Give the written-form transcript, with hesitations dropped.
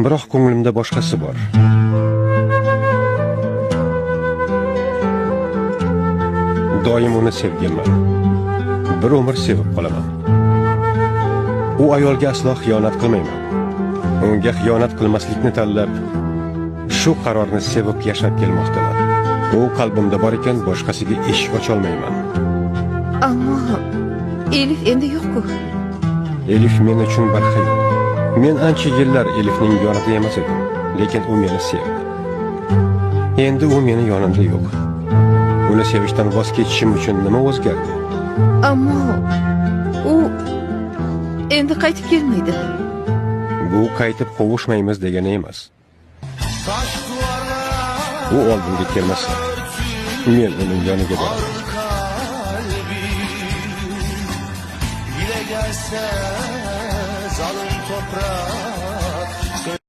Biroq ko'nglimda boshqasi bor. Doim uni sevganman. Bir umr sevib qolaman. U ayolga aslo xiyonat qilmayman. Unga xiyonat qilmaslikni tanlab, shu qarorni sevib yashab kelmoqdaman. U qalbimda bor ekan, boshqasiga eshik ocholmayman. Ammo Elif endi yo'q-ku. Elif men uchun bir xil. Men ancha yillar Elifning yonida emas edim, lekin u meni sevdi. Endi u meni yonimda yo'q. Uni sevishdan voz kechishim uchun nima o'zgardi? Ammo u endi qaytib kelmaydi. Bu qaytib qovushmaymiz degani emas. U oldimga kelmasa, men uning yoniga boraman. Gelse zalim toprak.